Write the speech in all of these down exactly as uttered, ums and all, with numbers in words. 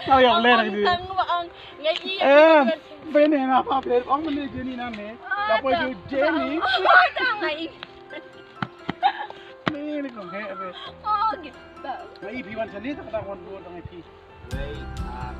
Tao ïa ong len ki. Tang ba ong ngai i. Em, bene na pa ble ong mene Jenny na ne. Ka poi ju Jenny. Tang ngai. Ni ni kong he be. Oh, gitu. Ngai pi wan sani tak tak wan dua tang pi. Wei, ah.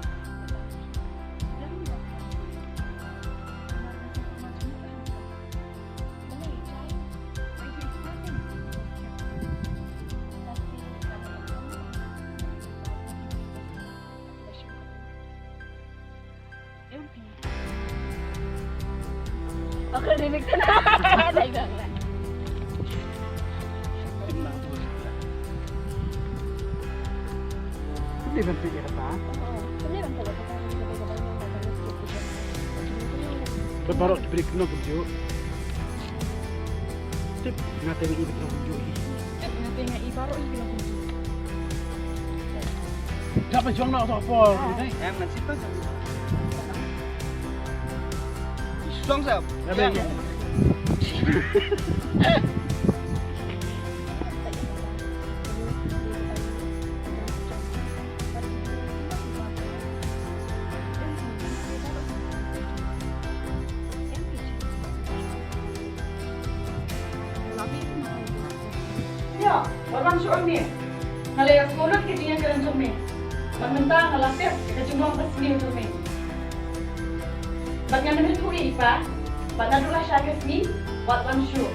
Aku remix. Dah hilang lah. Ini bentuk dia kata. Oh, ini bentuk dia kata. Baru break no video. Tip, nga tengok i baroh kumjuh hi. Tip, nga tengok i baroh hi, bilang kumjuh. Dah pejong nak sopor. Yang nanti tu. Isong sap. Yang. Ïa, wat wan shuh hangne. Nga la ïa sngewlut ka jingïakren jong me. Bad mynta nga la tip ka jinglong ka sngi jong me. Bad ngan ym ïathuh ïa i pa. Bad naduh lashai ka sngi wat wan shuh.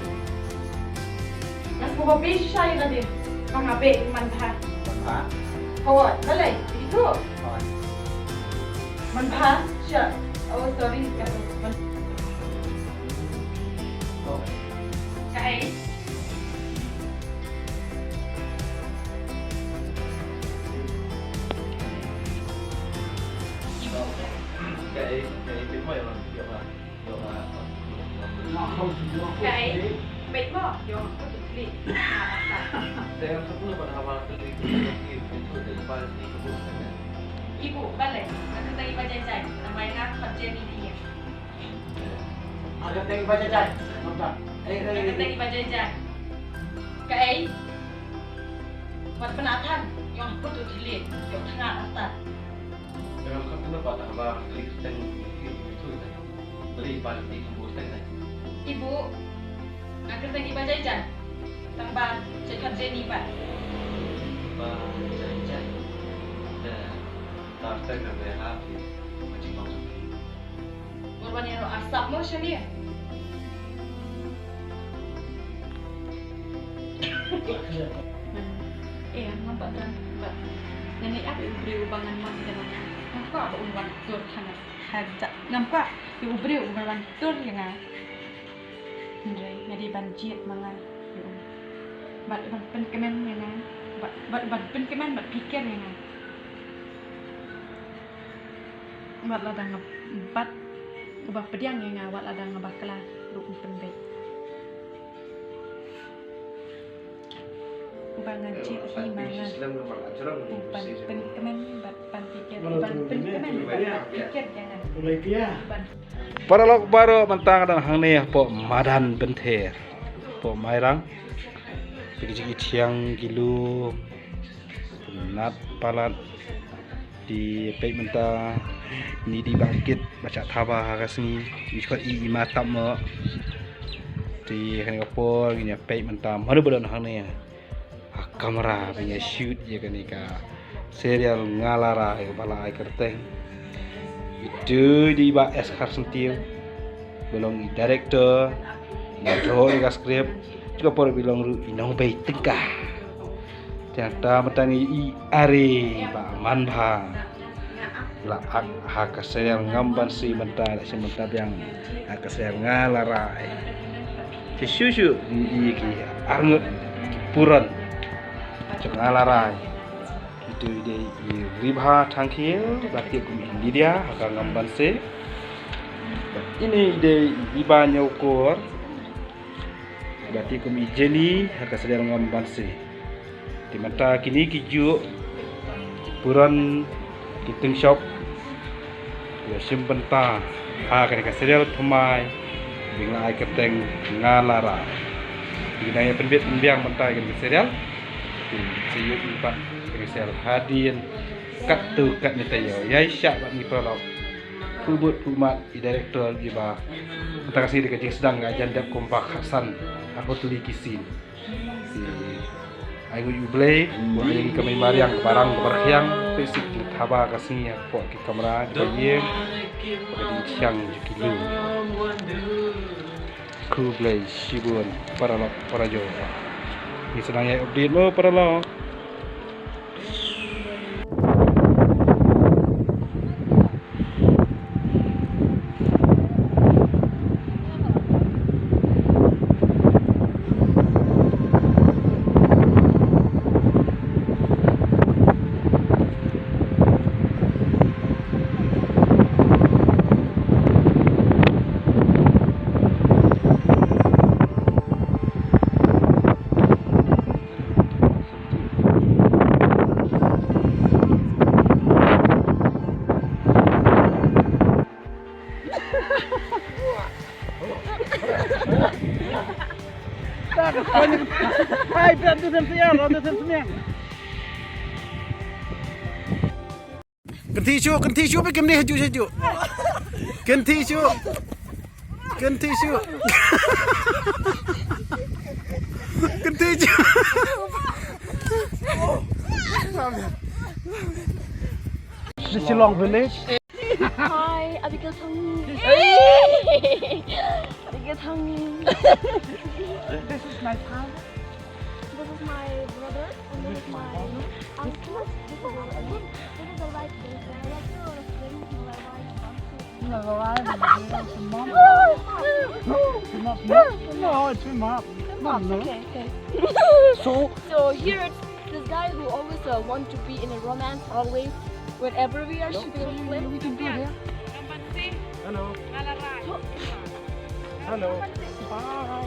Nga sngewbha bha shisha ïa lade ba nga beh ïa u Manbha. Manbha? Hooid, balei? Ïathuh. Hooid. Manbha, sha. Oh, sorry. Ka ei? Ka ei, ka ei, peit mo ïa, ïa, ïa. Ka ei, peit mo, ïa, ka tu klik. Ibu, balei? Ka tu tang iba jai jai. Namar nga khot Jenny ïa. Ka tu tang iba jai jai. Ka tu tang iba jai jai. Ka ei? Wat pynathan, ïa, ka tu klik. Ïa, tang nga. Ibu, Nga kyrteng i Ba Jai Jai. Tang ba Jai Jai ni ba. Ba Jai Jai. Da tar teng da be ha phi. Ba jingong jong phi. Mor wan ïa ro arsap mo shane. Eh, ngam pat don, pat. Ngan ïa ap ïa u briew uba ngan mad ïa nga. Ngam kwah ba un wan tur ha nga. Haja. Ngam kwah ïa u briew uba wan tur ïa nga. Hynrei nga dei ban jied ma nga ïa u. Bad ban pynkmen ïa nga. Bad, bad ban pynkmen bad pyrkhat ïa nga. Wat lada nga bat, uba pdiang ïa nga, wat lada nga bakla ruh um pynbeit. Uba ngan jied hi ma nga. Uban pynkmen bad ban pyrkhat, uban pynkmen bad ban pyrkhat ïa nga. Uban. Paralok baroh, mynta nga dang hangne hapoh madan Bynther, hapoh Mairang. Phi ki jingithiang ki lum, nat palat. Te peit mynta, ini dei i Bah Kit ba shah thaba ha ka sngi. I shkor i, i ma tap mo. Te kane ka por ngin ïa peit mynta mano ba don hangne ha kamra ban ïa shoot ïa kane ka serial Nga La Rai kaba la ai kyrteng. Itu dei i Bah S Kharsyntiew ba long i director, i writer ïa ka script. Ka por ba long ruh i nongbei tyngka. Te hangta mynta ngi ïohi i Are Bah Manbha. La ak ha ka serial Ngam Banse mynta, la shim bynta biang ha ka serial Nga La Rai. Te shuh shuh ngi ïohi ki arngut ki puron jong Nga La Rai. Itu i dei i Ribha Thangkhiew, ba tip kum i Lydia ha ka Ngam Banse. Bad ine i dei i Iba Ñiewkor, ba tip kum i Jenny ha ka serial Ngam Banse. Te mynta kine ki juh, ki puron, ki tyngshop, ki la shim bynta ha kane ka serial thymmai ba ngi la ai kyrteng Nga La Rai. Te ngi dang ïa pynbit pynbiang bynta ïa kane ka serial. Te sa ïohi pat kane ka serial hadien katto katne taïew. Ïaishah bad ngi paralok. Khublei, khublei i director, i Bah. Mynta ka sngi dei ka jingsdang, nga jan dep kum Bah Khatsan ha ka putli ki scene. Te ai nguh ïa U Blei ba ha ïa ngi ka mei mariang, ka barang ka barkhiang, peit suk jingthaba ka sngi hapoh ki kamra kiba ïeng bad ka jingthiang jong ki lum. Khublei shibun paralok parajor. Ngi sa nang ïa update mo paralok. Hai, pia tu sem siang, tu sem siang. Kynthih shuh, kynthih shuh, phi kynthih shuh, shuh. Kynthih shuh. Kynthih shuh. Kynthih shuh. The Shillong Village. Hi, Abigail Thangni. Abigail Thangni. This is my father. This is my brother. And this is my uncle. This is the right place. I like to explain to my wife. No, I don't know. It's a mom. It's a mom. No, it's a mom. Mom, no. Okay, okay. So? So here it's this guy who always uh, want to be in a romance always. Whenever we are shooting a film. We can do it here. Hello. Hello. Bye.